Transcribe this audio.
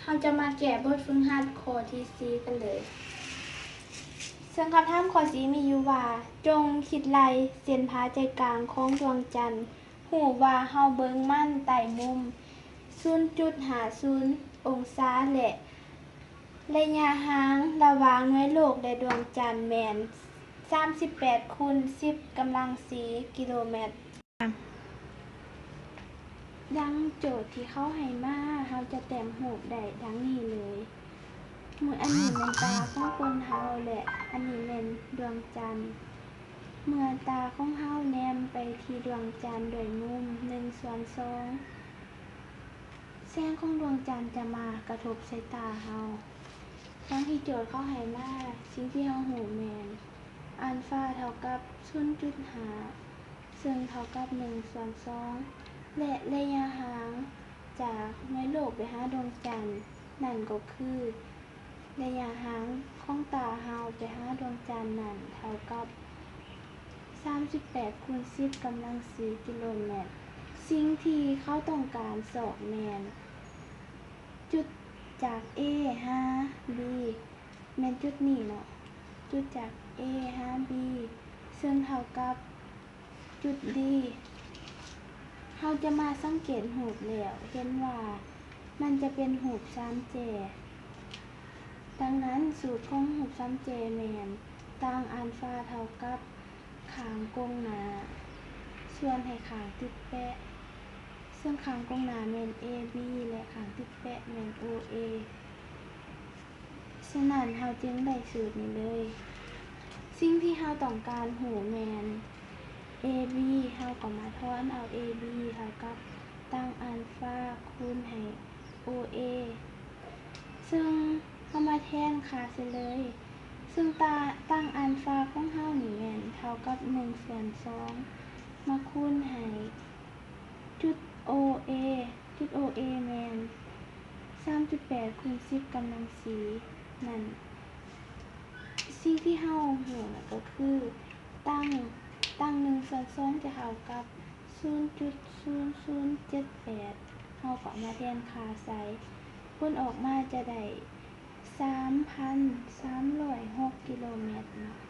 ເຮົາຈະມາແກ້ບົດຝຶກຫັດຂໍ້ທີສີ່ກັນເລີຍ. ເຊິ່ງຄຳຖາມຂໍ້ສີ່ມີຢູ່ວ່າ, ຈົ່ງຄິດໄລ່ເສັ້ນຜ່າໃຈກາງຂອງດວງຈັນ. ຮູ້ວ່າເຮົາເບິ່ງມັນໃຕ້ມຸມສູນຈຸດຫ້າສູນອົງສາ ແລະ ໄລຍະຫ່າງລະຫວ່າງໜ່ວຍໂລກ ແລະ ດວງຈັນແມ່ນສາມສິບແປດຄູນສິບກຳລັງສີ່ກິໂລແມັດ. ດັ່ງໂຈດທີ່ເຂົາໃຫ້ມາ, ເຮົາຈະແຕ້ມຮູບໄດ້ດັ່ງນີ້ເລີຍ. ມື້ອັນນີ້ແມ່ນຕາຂອງຄົນເຮົາ ແລະ ອັນນີ້ແມ່ນດວງຈັນ. ເມື່ອຕາຂອງເຮົາແນມໄປທີ່ດວງຈັນດ້ວຍມຸມໜຶ່ງສ່ວນສອງ, ແສງຂອງດວງຈັນຈະມາກະທົບໃສ່ຕາເຮົາ. ດັ່ງທີ່ໂຈດເຂົາໃຫ້ມາ, ສິ່ງທີ່ເຮົາຮູ້ແມ່ນ ອານຟາເທົ່າກັບສູນຈຸດຫ້າ ເຊິ່ງເທົ່າກັບໜຶ່ງສ່ວນສອງ ແລະ ໄລຍະຫ່າງຈາກໜ່ວຍໂລກໄປຫາດວງຈັນ ນັ້ນກໍຄື ໄລຍະຫ່າງຂອງຕາເຮົາໄປຫາດວງຈັນນັ້ນເທົ່າກັບສາມສິບແປດຄູນສິບກຳລັງສີ່ກິໂລແມັດ. ສິ່ງທີ່ເຂົາຕ້ອງການຊອກແມ່ນ ຈຸດຈາກ A ຫາ B ແມ່ນຈຸດນີ້ເນາະ, ຈຸດຈາກ A ຫາ B ເຊິ່ງເທົ່າກັບຈຸດ D. ເຮົາຈະມາສັງເກດຮູບແລ້ວເຫັນວ່າມັນຈະເປັນຮູບສາມແຈ. ດັ່ງນັ້ນ, ສູດຂອງຮູບສາມແຈແມ່ນ ຕັ້ງອານຟາເທົ່າກັບຂ້າງກົງໜ້າ ສ່ວນໃຫ້ຂ້າງຕິດແປະ, ເຊິ່ງຂ້າງກົງໜ້າແມ່ນ AB ແລະ ຂ້າງຕິດແປະແມ່ນ OA. ສະນັ້ນ, ເຮົາຈຶ່ງໄດ້ສູດນີ້ເລີຍ. ສິ່ງທີ່ເຮົາຕ້ອງການຮູ້ແມ່ນ AB, ເຮົາກໍມາຖອນເອົາ AB ເທົ່າກັບຕັ້ງອານຟາຄູນໃຫ້ OA ເຊິ່ງເຮົາມາແທນຄ່າໃສ່ເລີຍ. ເຊິ່ງຕາ ຕັ້ງອານຟາຂອງເຮົານີ້ແມ່ນເທົ່າກັບໜຶ່ງສ່ວນສອງ ມາຄູນໃຫ້ຈຸດ OA, ຈຸດ OA ແມ່ນສາມຈຸດແປດຄູນສິບກຳລັງສີ່ນັ້ນ. ສິ່ງທີ່ເຮົາຮູ້ນັ້ນກໍຄື ຕັ້ງ ຕັ້ງໜຶ່ງສ່ວນສອງຈະເທົ່າກັບສູນຈຸດສູນສູນເຈັດແປດ ເຮົາກໍມາແທນຄ່າໃສ່ ຜົນອອກມາຈະໄດ້ສາມພັນສາມຮ້ອຍຫົກກິໂລແມັດເນາະ.